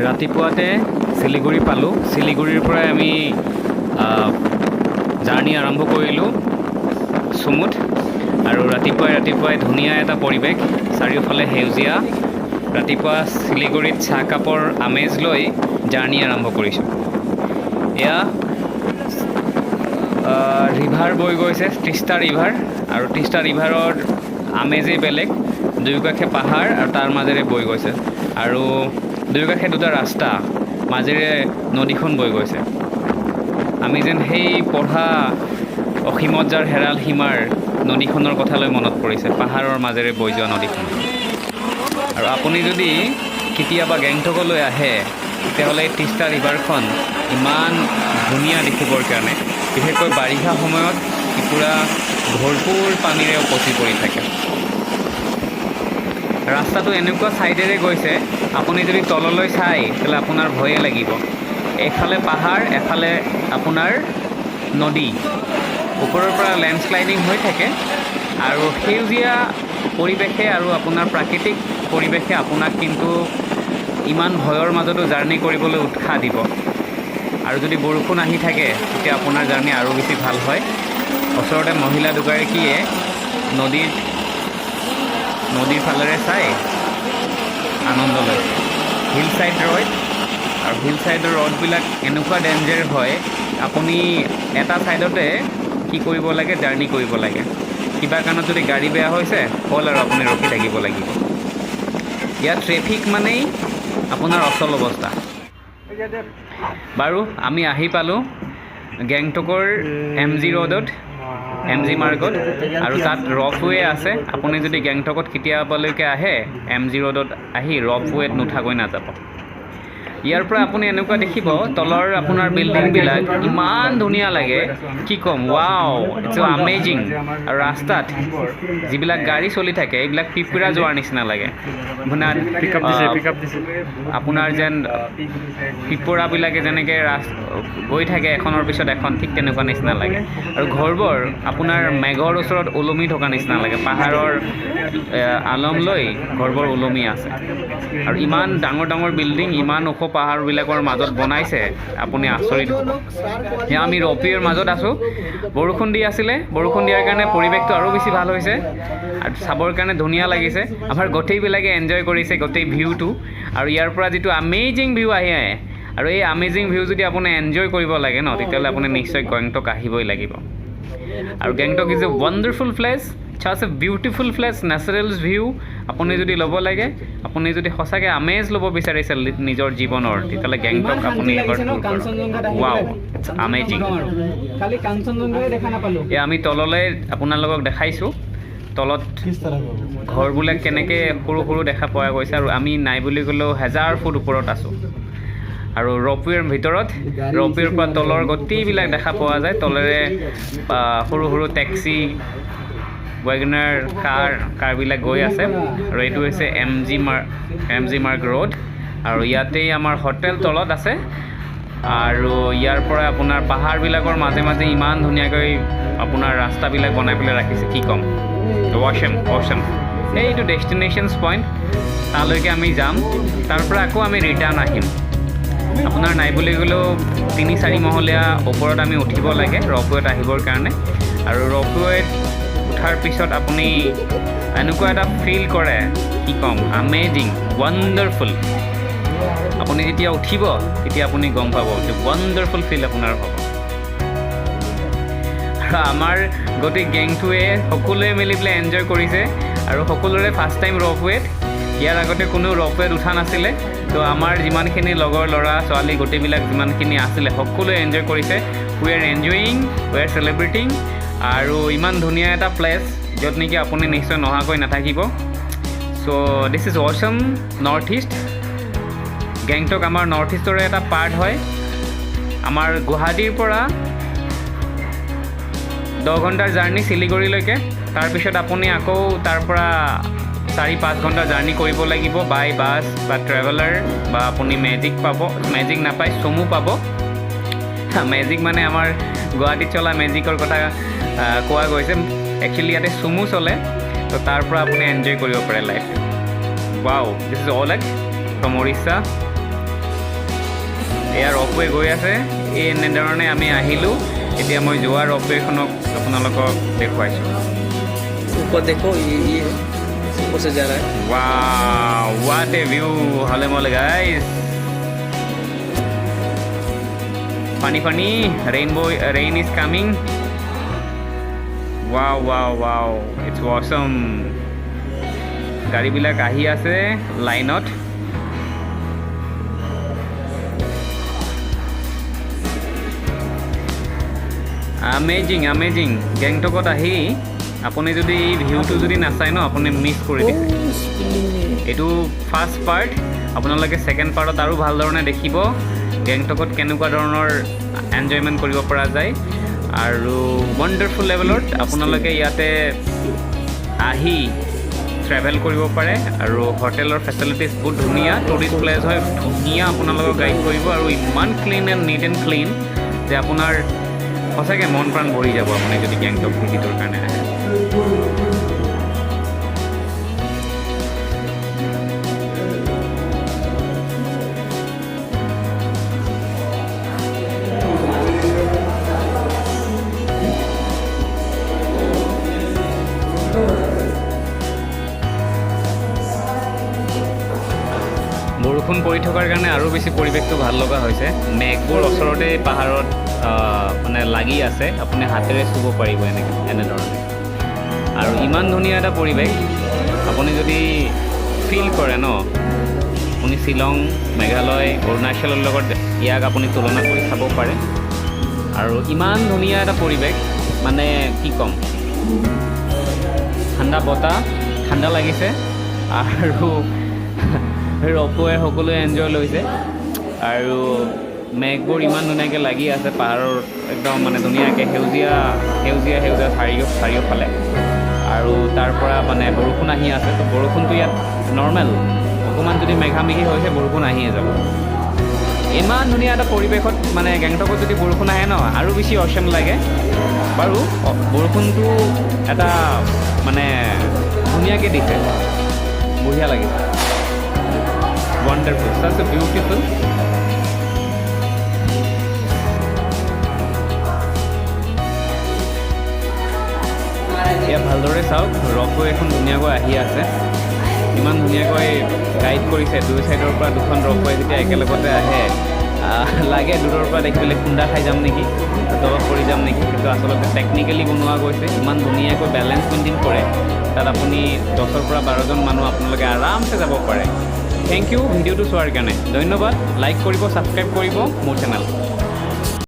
ৰাতিপুৱাতে শিলিগুৰি পালোঁ। শিলিগুৰিৰ পৰাই আমি জাৰ্ণি আৰম্ভ কৰিলোঁ চুমুত। আৰু ৰাতিপুৱাই ৰাতিপুৱাই ধুনীয়া এটা পৰিৱেশ, চাৰিওফালে সেউজীয়া। ৰাতিপুৱা শিলিগুৰিত চাহকাপৰ আমেজ লৈ জাৰ্ণি আৰম্ভ কৰিছোঁ। এয়া ৰিভাৰ বৈ গৈছে, তিষ্টা ৰিভাৰ। আৰু তিষ্টা ৰিভাৰৰ আমেজেই বেলেগ। দুয়োকাষে পাহাৰ আৰু তাৰ মাজেৰে বৈ গৈছে আৰু দুয়োকাষে দুটা ৰাস্তা, মাজেৰে নদীখন বৈ গৈছে। আমি যেন সেই পঢ়া "অসীমত যাৰ হেৰাল সীমাৰ" নদীখনৰ কথালৈ মনত পৰিছে, পাহাৰৰ মাজেৰে বৈ যোৱা নদীখন। আৰু আপুনি যদি কেতিয়াবা গেংটকলৈ আহে, তেতিয়াহ'লে এই তিষ্টা ৰিভাৰখন ইমান ধুনীয়া দেখিবৰ কাৰণে। বিশেষকৈ বাৰিষা সময়ত ই পূৰা ভৰপূৰ পানীৰে উপচি পৰি থাকে। ৰাস্তাটো এনেকুৱা ছাইডেৰে গৈছে, আপুনি যদি তললৈ চায়, তেতিয়াহ'লে আপোনাৰ ভয়ে লাগিব। এফালে পাহাৰ, এফালে আপোনাৰ নদী। ওপৰৰ পৰা লেণ্ডশ্লাইডিং হৈ থাকে আৰু সেউজীয়া পৰিৱেশে আৰু আপোনাৰ প্ৰাকৃতিক পৰিৱেশে আপোনাক কিন্তু ইমান ভয়ৰ মাজতো জাৰ্ণি কৰিবলৈ উৎসাহ দিব। আৰু যদি বৰষুণ আহি থাকে, তেতিয়া আপোনাৰ জাৰ্ণি আৰু বেছি ভাল হয়। ওচৰতে মহিলা দুগৰাকীয়ে নদীৰ ফালেৰে চাই আনন্দ লৈছে। হিল ছাইড ৰ'ড আৰু হিল ছাইডৰ ৰ'ডবিলাক এনেকুৱা ডেঞ্জাৰ হয়, আপুনি এটা ছাইডতে কি কৰিব লাগে, জাৰ্ণি কৰিব লাগে। কিবা কাৰণত যদি গাড়ী বেয়া হৈছে, হ'ল আৰু, আপুনি ৰখি থাকিব লাগিব। ইয়াত ট্ৰেফিক মানেই আপোনাৰ অচল অৱস্থা। বাৰু, আমি আহি পালোঁ গেংটকৰ এম জি ৰোডত, এম জি মাৰ্গত। আৰু তাত ৰপৱে আছে। আপুনি যদি গেংটকত কেতিয়াবালৈকে আহে, এম জি ৰোডত আহি ৰপৱেত নুঠাকৈ নাযাব। ইয়াৰ পৰা আপুনি এনেকুৱা দেখিব, তলৰ আপোনাৰ বিল্ডিংবিলাক ইমান ধুনীয়া লাগে, কি ক'ম, ৱাও, it's amazing. আৰু ৰাস্তাত যিবিলাক গাড়ী চলি থাকে, এইবিলাক পিঁপৰা যোৱাৰ নিচিনা লাগে আপোনাৰ। পিক আপ দিছে, পিক আপ দিছে। আপোনাৰ যেন পিঁপৰাবিলাকে যেনেকৈ গৈ থাকে এখনৰ পিছত এখন, ঠিক তেনেকুৱা নিচিনা লাগে। আৰু ঘৰবোৰ আপোনাৰ মেঘৰ ওচৰত ওলমি থকা নিচিনা লাগে। পাহাৰৰ আলম লৈ ঘৰবোৰ ওলমি আছে আৰু ইমান ডাঙৰ ডাঙৰ বিল্ডিং ইমান ওখ পাহাৰবিলাকৰ মাজত বনাইছে, আপুনি আচৰিত হ'ব। এয়া আমি ৰপৱেৰ মাজত আছোঁ। বৰষুণ দি আছিলে। বৰষুণ দিয়াৰ কাৰণে পৰিৱেশটো আৰু বেছি ভাল হৈছে আৰু চাবৰ কাৰণে ধুনীয়া লাগিছে। আমাৰ গোটেইবিলাকে এনজয় কৰিছে গোটেই ভিউটো আৰু ইয়াৰ পৰা যিটো আমেজিং ভিউ আহে। আৰু এই আমেজিং ভিউ যদি আপুনি এনজয় কৰিব লাগে ন, তেতিয়াহ'লে আপুনি নিশ্চয় গেংটক আহিবই লাগিব। আৰু Gangtok is a wonderful place, such a beautiful place, natural view. আপুনি যদি ল'ব লাগে, আপুনি যদি সঁচাকৈ আমেজ ল'ব বিচাৰিছে নিজৰ জীৱনৰ, তেতিয়াহ'লে গেংটক আপুনি এবাৰ tour কৰক। Wow, it's amazing. খালি কাঞ্চনজংঘাই দেখা নাপালো। এয়া আমি তললৈ আপোনালোকক দেখাইছোঁ, তলত ঘৰবিলাক কেনেকৈ সৰু সৰু দেখা পোৱা গৈছে। আৰু আমি নাই বুলি ক'লেও হেজাৰ ফুট ওপৰত আছোঁ আৰু ৰপৱেৰ ভিতৰত, ৰপৱেৰ পৰা তলৰ গোটেইবিলাক দেখা পোৱা যায়। তলেৰে সৰু সৰু টেক্সি, ৱেগনাৰ, কাৰবিলাক গৈ আছে। আৰু এইটো হৈছে এম জি মাৰ্গ ৰোড আৰু ইয়াতেই আমাৰ হোটেল তলত আছে। আৰু ইয়াৰ পৰা আপোনাৰ পাহাৰবিলাকৰ মাজে মাজে ইমান ধুনীয়াকৈ আপোনাৰ ৰাস্তাবিলাক বনাই পেলাই ৰাখিছে, কি ক'ম, অ'চম, অ'চম। এইটো ডেষ্টিনেশ্যনছ পইণ্ট, তালৈকে আমি যাম। তাৰ পৰা আকৌ আমি ৰিটাৰ্ণ আহিম। আপোনাৰ নাই বুলি ক'লেও তিনি চাৰি মহলীয়া ওপৰত আমি উঠিব লাগে ৰপৱেত আহিবৰ কাৰণে। আৰু ৰপৱেত উঠাৰ পিছত আপুনি এনেকুৱা এটা ফিল কৰে, কি ক'ম, আমেজিং, ৱাণ্ডাৰফুল। আপুনি যেতিয়া উঠিব, তেতিয়া আপুনি গম পাব যে ৱাণ্ডাৰফুল ফিল আপোনাৰ হ'ব। আৰু আমাৰ গোটেই গেংটোৱে সকলোৱে মিলি পেলাই এনজয় কৰিছে আৰু সকলোৰে ফাৰ্ষ্ট টাইম ৰপৱেত। ইয়াৰ আগতে কোনো ৰপৱেত উঠা নাছিলে। তো আমাৰ যিমানখিনি লগৰ ল'ৰা ছোৱালী গোটেইবিলাক যিমানখিনি আছিলে, সকলোৱে এনজয় কৰিছে। We are enjoying, we are celebrating. আৰু ইমান ধুনীয়া এটা প্লেচ, য'ত নেকি আপুনি নিশ্চয় নহাকৈ নাথাকিব। So this is awesome North East. Gangtok আমাৰ নৰ্থ ইষ্টৰে এটা পাৰ্ট হয়। আমাৰ গুৱাহাটীৰ পৰা 10 ঘণ্টাৰ জাৰ্ণি শিলিগুৰিলৈকে। তাৰপিছত আপুনি আকৌ তাৰ পৰা 4-5 ঘণ্টা জাৰ্ণি কৰিব লাগিব বাই বাছ বা ট্ৰেভেলাৰ বা আপুনি মেজিক পাব। মেজিক নাপায়, চমু পাব। মেজিক মানে আমাৰ গুৱাহাটীত চলা মেজিকৰ কথা কোৱা গৈছে। একচুৱেলি ইয়াতে চুমু চলে। তো তাৰ পৰা আপুনি এনজয় কৰিব পাৰে লাইফটো। Wow, this is Alakh from Orissa. এয়া ৰপৱে গৈ আছে। এই এনেধৰণে আমি আহিলোঁ। এতিয়া মই যোৱা ৰপৱেখনক আপোনালোকক দেখুৱাইছোঁ। ऊपर देखो, ये ऊपर से जा रहा है। Wow, what a view! হলে মলে guys. Funny, funny, rainbow, rain is coming. Wow, wow, wow, it's awesome. গাড়ীবিলাক আহি আছে লাইনত। Amazing, amazing. গেংটকত আহি আপুনি যদি এই ভিউটো যদি নাচায় ন, আপুনি মিছ কৰি দিছে। এইটো ফাৰ্ষ্ট পাৰ্ট। আপোনালোকে ছেকেণ্ড পাৰ্টত আৰু ভাল ধৰণে দেখিব গেংটকত কেনেকুৱা ধৰণৰ এনজয়মেণ্ট কৰিব পৰা যায় আৰু ৱাণ্ডাৰফুল লেভেলত আপোনালোকে ইয়াতে আহি ট্ৰেভেল কৰিব পাৰে। আৰু হোটেলৰ ফেচিলিটিছ বহুত ধুনীয়া, টুৰিষ্ট প্লেচ হয়, ধুনীয়া আপোনালোকক গাইড কৰিব আৰু ইমান clean and neat and clean যে আপোনাৰ সঁচাকৈ মন প্ৰাণ ভৰি যাব আপুনি যদি গেংটক ভিজিটৰ কাৰণে আহে। বৰষুণ পৰি থকাৰ কাৰণে আৰু বেছি পৰিৱেশটো ভাল লগা হৈছে। মেঘবোৰ ওচৰতে পাহাৰত মানে লাগি আছে, আপুনি হাতেৰে চুব পাৰিব এনেকৈ এনেধৰণে। আৰু ইমান ধুনীয়া এটা পৰিৱেশ, আপুনি যদি ফিল কৰে ন, আপুনি শ্বিলং, মেঘালয়, অৰুণাচলৰ লগত ইয়াক আপুনি তুলনা কৰি চাব পাৰে। আৰু ইমান ধুনীয়া এটা পৰিৱেশ, মানে কি ক'ম, ঠাণ্ডা বতাহ, ঠাণ্ডা লাগিছে আৰু ৰপৱে সকলোৱে এনজয় লৈছে। আৰু মেঘবোৰ ইমান ধুনীয়াকৈ লাগি আছে পাহাৰৰ, একদম মানে ধুনীয়াকৈ সেউজীয়া সেউজীয়া সেউজীয়া চাৰিওফালে। আৰু তাৰ পৰা মানে বৰষুণ আহি আছে। তো বৰষুণটো ইয়াত নৰ্মেল, অকণমান যদি মেঘামেঘি হৈছে বৰষুণ আহিয়ে যাব। ইমান ধুনীয়া এটা পৰিৱেশত মানে গেংটকত যদি বৰষুণ আহে ন, আৰু বেছি অচম লাগে। বাৰু, বৰষুণটো এটা মানে ধুনীয়াকৈ দিছে, বঢ়িয়া লাগিছে। Wonderful, such a beautiful. এয়া ভালদৰে চাওক, ৰপৱে এখন ধুনীয়াকৈ আহি আছে। ইমান ধুনীয়াকৈ গাইড কৰিছে। দুই ছাইডৰ পৰা দুখন ৰপৱে যেতিয়া একেলগতে আহে, লাগে দূৰৰ পৰা দেখিবলৈ খুন্দা খাই যাম নেকি, তলত পৰি যাম নেকি, কিন্তু আচলতে টেকনিকেলি বনোৱা গৈছে। ইমান ধুনীয়াকৈ বেলেঞ্চ মেইনটেইন কৰে। তাত আপুনি 10ৰ পৰা 12জন মানুহ আপোনালোকে আৰামছে যাব পাৰে। Thank U ভিডিঅ'টো চোৱাৰ কাৰণে। ধন্যবাদ। লাইক কৰিব, ছাবস্ক্ৰাইব কৰিব মোৰ চেনেল।